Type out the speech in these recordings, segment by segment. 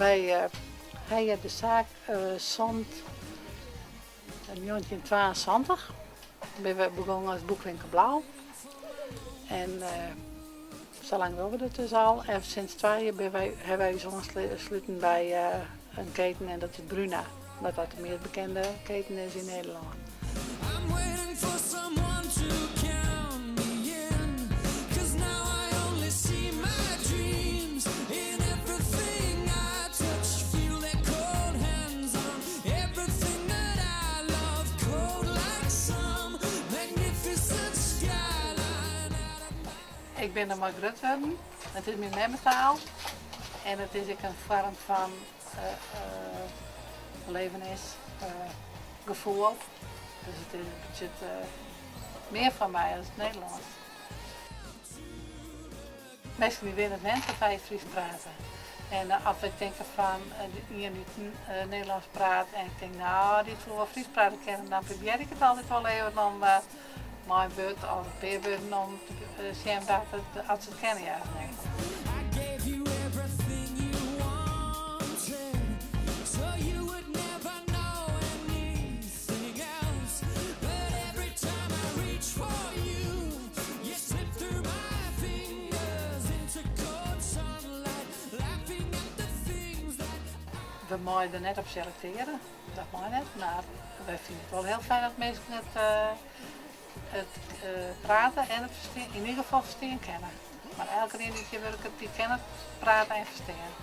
Wy hawwe de saak sûnt 1972. Binne we begûn as boekwinkel Blaauw. En sa lang dogge we dat dus al. En sinds twa jier binne wy, hawwe wy ús oansluten by in keten en dat is Bruna. Wat dat de meast bekende keten is yn Nederlân. Ik bin der mei grut wurden. It is myn memmetaal en it is ek in foarm fan belevenis, gefoel. Dus it betsjut mear foar my as it Nederlânsk. Minsken dy binne it wend dat wy Frysk prate. En as wy tinke fan ien dy't Nederlânsk praat en ik tink no dy soe wol Frysk prate kinne, dan probearje ik it altyd wol even om mei in wurd of in pear wurden om te sjen oft se it kenne ja of nee. We meie der net op selektearje, dat mei net, mar wy fine it wol hiel fijn dat minsken it it praten en it ferstean, yn ieder gefal ferstean kinne. Mar elkenien dy't hjir wurket, dy kin it praten en ferstean.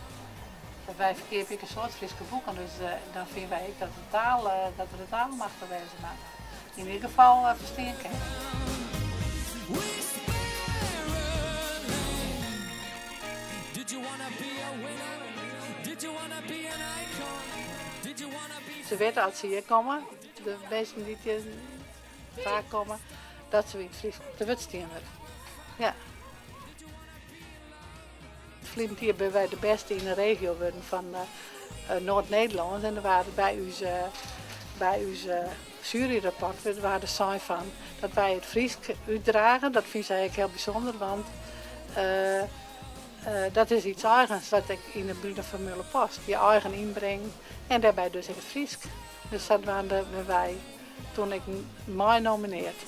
Wy ferkeapje ek in soad Fryske boeken, dus dan fine wy ek dat de taal, dat we de taal machtich wêze moatte. Yn ieder gefal ferstean kinne. Se witte as se hjir komme, de minsken dy't hjir faak komme, dat se yn it Frysk te wurd stien wurde. Ja. Ferline jier binne wy de bêste yn de regio wurden fan Noard-Nederlân en der waard by ús by ús sjueryrapport waard der sein fan dat wy it Frysk útdrage. Dat fine sy ek hiel bysûnder, want dat is iets eigens wat ek yn de Bruna formule past. Je eigen ynbring en dêrby dus ek it Frysk. Dus sadwaande binne wy toen ek mei nomineard.